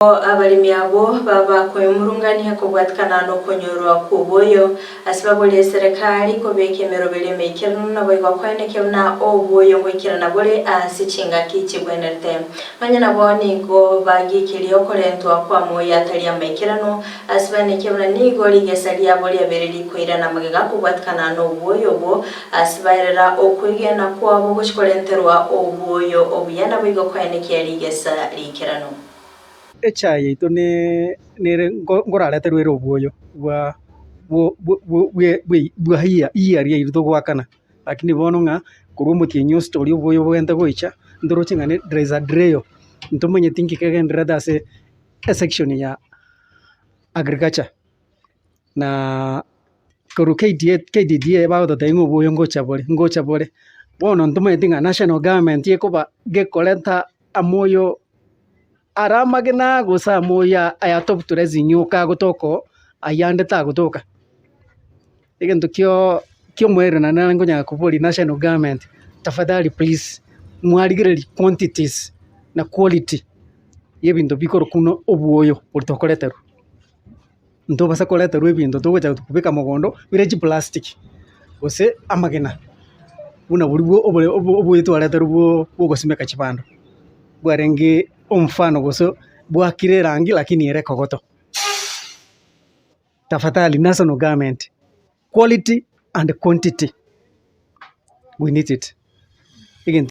Abaremi abwo babakwemurungania kobwatikana nokonyorwa kw'oboyo, ase baborie eserekari kobeka emeroberio emeikeranu naboigo koenekia buna oboyo ngoikerana bore ase chingaki chigwenerete. Nonya nabo nigo bagikirie okorentwa kw'amoyo atari amaikeranu, ase baenekie buna nigo rigesa riabo riabeire rikoirana magega kobwatikana noboyo obwo, ase baerera okwegena kwabo gochia korenterwa oboyo obuya naboigo koenekia rigesa riikeranu. Echae yaito nere nkorareterwe ere obwoyo bwa bwa iya riaito togoakana, lakini bono ng'a korwa omotienyi o sita oria obwoyo bogente goicha, ntoroche ng'a there is a delay, ntomanyeti nki kegendererete ase esection ya agriculture. Na korwa KDA KDDA bagototebia ng'a oboyo ngocha bore ngocha bore, bono ntomanyeti ng'a national government ekoba gekoreta amoyo are amagena gose amoyo aya top dressing oka agotoka oo, ayio ande tagotoka. Egento kio kiomoerio naende nare nkonyara koboria national government, tafadhali please, mwarigereria quantities na quality ya ebinto bikorokwa buna obwoyo boria tokoreterwa. Ntobasa koreterwa ebinto togocha kobeka mogondo bire chiplastic, gose amagena, buna boria bwo obore oboyo twareterwe bwo bwogosimeka chibando, bwarenge omfano gose bwakire erangi lakini ere ekogoto. Tafadhali national government, quality and quantity, we need it. Egento.